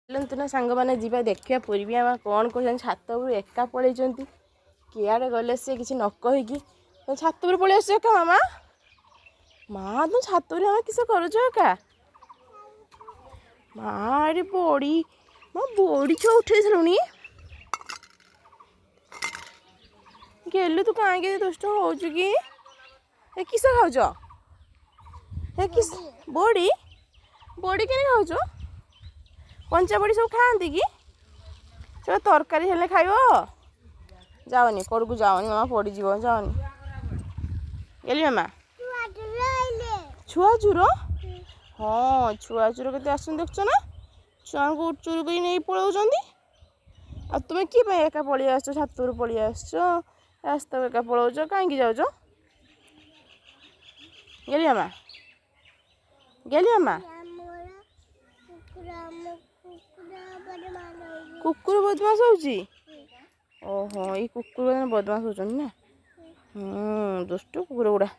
ଚାଲନ୍ତୁ ନା ସାଙ୍ଗମାନେ, ଯିବା ଦେଖିବା ପୂର୍ବୀ ଆମା କ'ଣ କହୁଛନ୍ତି। ଛାତ ଉପରୁ ଏକା ପଳେଇଛନ୍ତି, କିଆଡ଼େ ଗଲେ ସିଏ କିଛି ନ କହିକି? ଛାତ ଉପରୁ ପଳେଇ ଆସୁଛ ଏକା ମାମା? ମା, ତୁମ ଛାତ ଉପରେ ମାମା କିସ କରୁଛ ଏକା? ମା, ଏଠି ବଡ଼ି ମା, ବଡ଼ି ଛୁଆ ଉଠେଇ ସାରିଲୁଣି। ଗେଲୁ, ତୁ କାହିଁକି ଦୁଷ୍ଟ ହଉଛୁ କି? ଏ କିସ ଖାଉଛ? ଏ କିସ ବଡ଼ି? ବଡ଼ି କେମିତି ଖାଉଛ? କଞ୍ଚା ବଡ଼ି ସବୁ ଖାଆନ୍ତି କି? ସେଟା ତରକାରୀ ହେଲେ ଖାଇବ। ଯାଅନି କଡ଼କୁ, ଯାଅନି ମାମା, ପଡ଼ିଯିବ, ଯାଅନି ଗେଲି ମାମା। ଛୁଆ ଚୁର? ହଁ, ଛୁଆ ଚୁର କେତେ ଆସୁଛନ୍ତି ଦେଖୁଛ ନା? ଛୁଆଙ୍କୁ ଚୋରି କରି ନେଇ ପଳାଉଛନ୍ତି। ଆଉ ତୁମେ କିଏ ପାଇଁ ଏକା ପଳେଇ ଆସୁଛ? ଛାତରୁ ପଳେଇ ଆସୁଛ, ରାସ୍ତାକୁ ଏକା ପଳାଉଛ, କାହିଁକି ଯାଉଛ? ଗେଲି ମାମା, ଗେଲି ମାମା, କୁକୁର ବଦମାସ ହେଉଛି। ଓହୋ, ଏଇ କୁକୁର ବଦମାସ ହେଉଛନ୍ତି ନା? ହୁଁ, ଦୁଷ୍ଟ କୁକୁର ଗୁଡ଼ା।